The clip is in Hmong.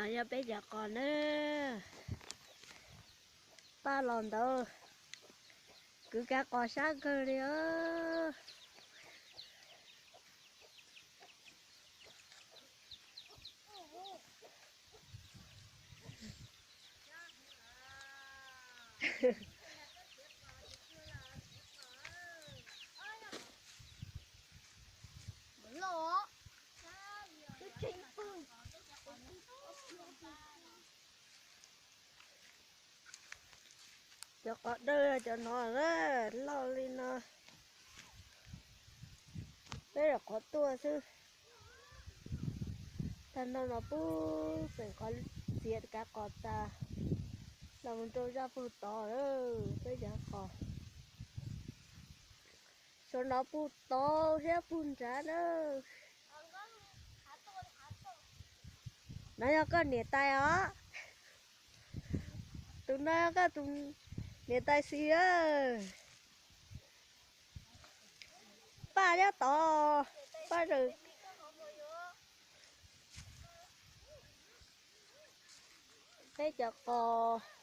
Yog peb cov qos na, paj los ntawd kwv kav qos sab kawg li os. Cov qos dawb cov no loj li no, peb rov qhov tuaj xwb. Tag nrho no pub peem qhov txiav kav qos tas los mus rau zaj pug tod lawm peb cov qos. Saum no pug tod thiab pug nrad na. No yog koj niam tais os. Tus no yog koj tus niam tais xis. Paj nyob tod, paj zaws. Peb cov qos